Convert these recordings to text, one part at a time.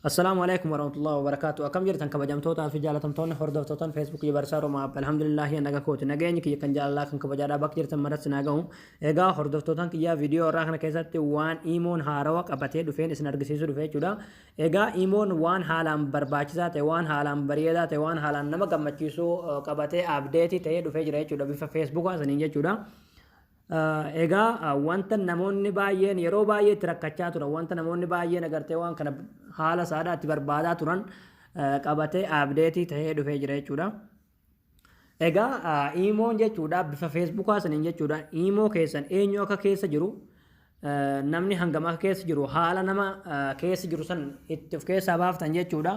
Assalaamu alaikum warahmatullahi wabarakatuh. Akkam jirtan kabajamtootaa fi jaalatamtoonni hordoftootan Feesbuukii Barsaa Oromoo App. Alhamdulillahi naga kooti. Nageenyi kiyya kan jaalalaa kan kabajaadhaa bakka jirtan maratti naa gahu. Egaa hordoftootan kiyyaa viidiyoo irraa kana keessatti waan iimoon haarawa qabatee dhufeen isin argisiisuu dhufe jechuudha. Egaa iimoon waan haalaan barbaachisaa ta'e, waan haalaan bareedaa ta'e, waan haalaan nama gammachiisu qabatee abdeetii ta'ee dhufee jira jechuudha. Bifa Feesbuukaa saniin jechuudha. Egaa wanta namoonni baay'een yeroo baay'ee itti rakkachaa turan, wanta namoonni baay'een agartee waan kana haala saadhaa itti barbaadaa turan qabatee abdeetii ta'ee dhufee jira jechuudha. Egaa iimoon jechuudha bifa Feesbuukaa saniin jechuudha, iimoo keessan eenyu akka keessa jiru, namni hangam akka keessa jiru, haala nama keessa jiru san itti of keessaa baaftan jechuudha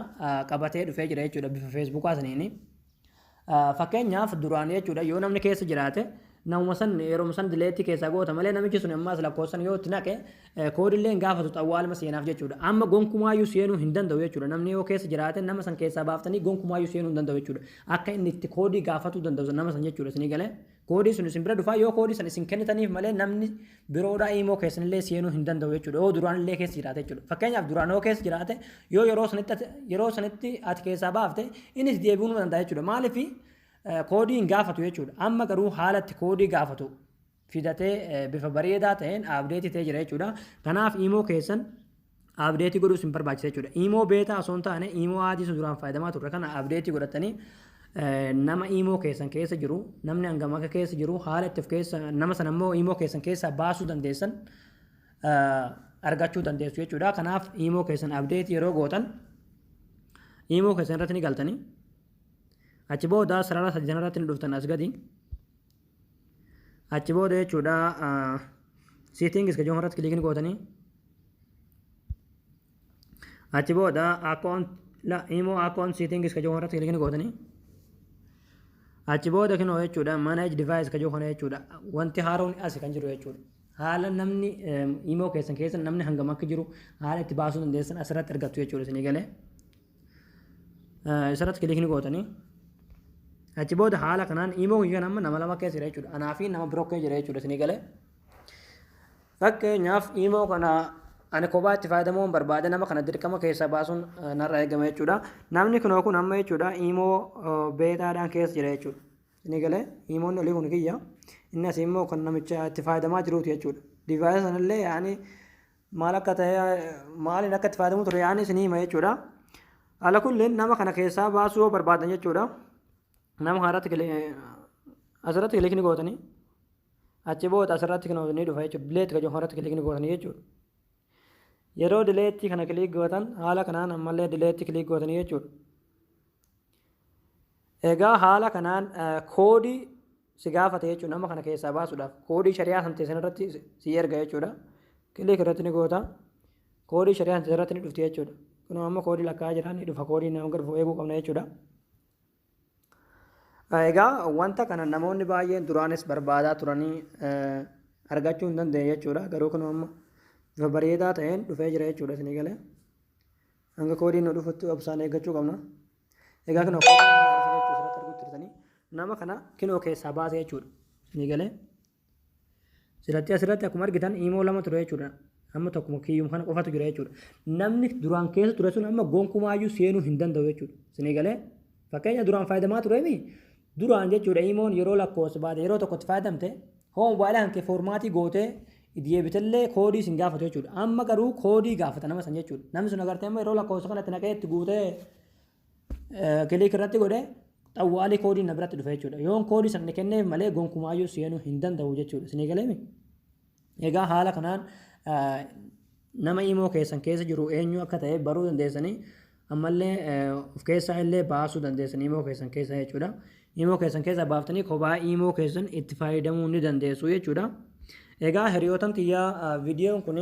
qabatee dhufee jira jechuudha bifa Feesbuukaa saniini. Fakkeenyaaf duraan jechuudha yoo namni keessa jiraate, namuma san yeroo san delete keessaa goota malee, namichi sun ammaas lakkoofsan yoo itti naqe koodillee hin gaafatu, xawwaalima seenaaf jechuudha. Amma gonkumaayyuu seenuu hin danda'u jechuudha. Namni yoo keessa jiraate, nama san keessaa baaftanii gonkumaayyuu seenuu hin danda'u jechuudha. Akka inni itti koodii gaafatuu danda'u nama san jechuudha isinii galee. Koodii sun isin bira dhufaa, yoo koodii san isin kennitaniif malee namni biroodhaa iimoo keessanillee seenuu hin danda'u jechuudha. Yoo duraan illee keessa jiraate jechuudha. Fakkeenyaaf duraan yoo keessa jiraate, yoo yeroo sanitti ati keessaa baafte, innis deebi'uu ni danda'a jechuudha. Maaliif? Koodii hin gaafatu jechuudha. Amma garuu haala itti koodii gaafatu fidatee bifa bareedaa ta'een update ta'ee jira jechuudha. Kanaaf iimoo keessan update godhuu isin barbaachisa jechuudha. Iimoo beta osoo hin taane, iimoo adii sun duraan fayyadamaa turre kana update godhatanii nama iimoo keessan keessa jiru, namni hangam akka keessa jiru, haala itti of keessa nama sana immoo iimoo keessan keessaa baasuu dandeessan argachuu dandeessu jechuudha. Kanaaf iimoo keessan update yeroo gootan, iimoo keessan irratti ni galtanii, achi booda sarara sadii irratti ni dhuftan as gadi. Achi booda jechuudha settings ka irratti click ni gootanii, achi booda account la imo account settings ka irratti click ni gootanii, achi booda kinoo jechuudha manage device ka kana jechuudha. Wanti haaroon asi kan jiru jechuudha. Haala namni imoo keessan keessa namni hangam akka jiru haala itti baasuu dandeessan asirratti argattu jechuudha isinii galee. Isarratti click ni gootanii, achi booda haala kanaan imoo kiyyan amma nama lama keessa jira jechuudha. Anaa fi nama biroo keessa jira jechuudha isinii galee. Fakkeenyaaf imoo kana ani kophaa itti fayyadamuun barbaade, nama kana dirqama keessaa baasuun narra eegama jechuudha. Namni kunoo kun amma jechuudha imoo betaadhaan keessa jira jechuudha. Inni galee imoon olii kun kiyya, inni asii immoo kan namicha itti fayyadamaa jiruuti jechuudha. Device sanallee yaani maal akka ta'e, maaliin akka itti fayyadamu ture yaani isinii hima jechuudha. Haala kulleen nama kana keessaa baasuu yoo barbaadan jechuudha. Nama kanarratti asirratti click ni gootanii, achi booda asirratti kan ni dhufa jechuudha. Delete kan irratti click ni gootanii jechuudha. Yeroo delete kana click gootan, haala kanaan ammallee delete click gootanii jechuudha. Egaa haala kanaan koodii si gaafate jechuudha. Nama kana keessaa baasuudhaaf koodii shari'aa san teessan irratti si erga jechuudha. Click irratti ni goota. Koodii shari'aa san irratti ni dhufti jechuudha. Kunoo amma koodii lakkaa'aa jira, ni dhufa. Koodii nama dhufu eeguu qabna jechuudha. Egaa wanta kana namoonni baay'een duraanis barbaadaa turanii argachuu hin dandeenye jechuudha. Garuu kunoo amma bifa bareedaa ta'een dhufee jira jechuudha isinii galee. Hanga koodiin nu dhufutti obsaan eeggachuu qabna. Egaa kunoo koodiin nu dhufe jechuudha, asirratti arguutti jirtanii. Nama kana kinoo keessaa baase jechuudha. Isinii galee. Silatti asirratti akkuma argitan imoo lama ture jechuudha. Amma tokkuma kiyyuma kana qofatu jira jechuudha. Namni duraan keessa ture sun amma gonkumaayyuu seenuu hin danda'u jechuudha. Isinii galee. Fakkeenya duraan fayyadamaa tureemi duraan jechuudha, imoon yeroo lakkoofsa baate, yeroo tokkotti fayyadamte, hoo mobaayilaa kan kee format gootee deebitellee koodii sin gaafatu jechuudha. Amma garuu koodii gaafata nama san jechuudha. Namni sun agartee amma yeroo lakkoofsa kanatti naqee itti guutee click irratti godhee, xawwaalii koodiin na biratti dhufe jechuudha. Yoon koodii sana kenneef malee gonkumaayyuu seenuu hin danda'u jechuudha. Isinii galeemi? Egaa haala kanaan nama imoo keessan keessa jiru eenyu akka ta'e baruu dandeessanii, ammallee of keessaa illee baasuu dandeessanii imoo keessan keessa jechuudha. Imoo keessan keessaa baaftanii kophaa imoo keessan itti fayyadamuu ni dandeessu jechuudha. Egaa hiriyootan xiyyaa, viidiyoon kun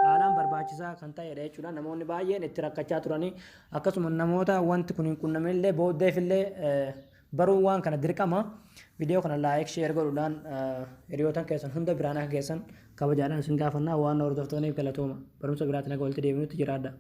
haalaan barbaachisaa kan ta'edha jechuudha. Namoonni baay'een itti rakkachaa turanii, akkasuma namoota wanti kun hin qunnamne booddeef illee baruu waan kana dirqama. Viidiyoo kana like, share godhuudhaan hiriyootan keessan hunda biraan akka geessan kabajaadhaan isin gaafannaa. Waan hordoftaniif galatooma. Barumsa biraatiin akka walitti deebinutti jiraadha.